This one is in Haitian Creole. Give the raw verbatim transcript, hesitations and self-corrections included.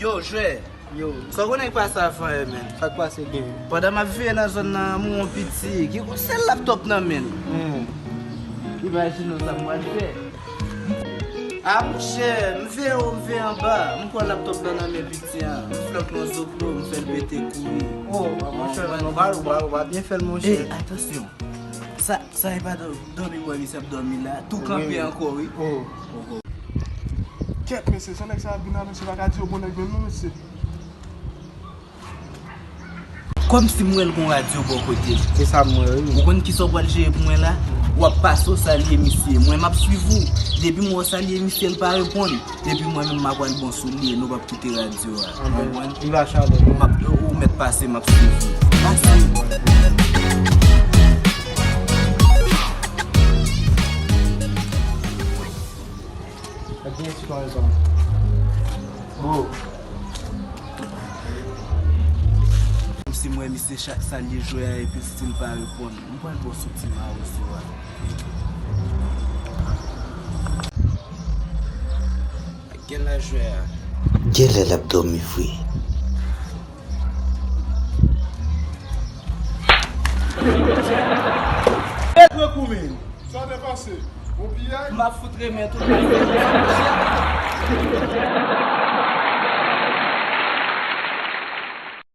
Yo, jwè. Yo. Sa w konnen k pase a, Fanyè, men? Sa k pase, gen? Pandan m ap veye nan zòn nan, m wè yon piti ki gon sèl laptòp nan men l. Hmm. Imajine w sa m pral fè. A, monchè, m veye w, m veye anba. M pran laptòp lan nan men piti an. M flòk yon zoklo, m fè l pete kouri. Oh, monchè, ou pral, ou pral, ou pral byen fè l, monchè. Ey, atansyon. Sa, sa e pa dò-, dòmi m wè misye ap dòmi la. Tou kanpe ankò, wi. Oh. Kèt, mesye, se nèg sa ap vin avèk, se pa ka di yo bon nèg menm non, mesye. Kòmsi m wè l gon radyo bò kote l. Se sa m wè, wi. Ou konn kisa w pral jere pou mwen la? W ap pase w salye misye. Mwen, m ap swiv ou. Depi m wè w salye misye, l pa reponn. Depi mwen menm, m a pral bon sou li e nou p ap kite radyo a. Ou konprann? Li va chalè. M ap, ou mèt pase, m ap swiv ou. Pase. Ak gen ti kòrezon. Bro. Kòmsi m wè misye chak salye jwè a epi l still pa reponn. M pral pran sou ti mawozo a. Ak gen la jwè a. Genlè l ap dòmi vre. Ret rekou men. Sa te pase? Bon piyay? M ap fout remet tout bagay.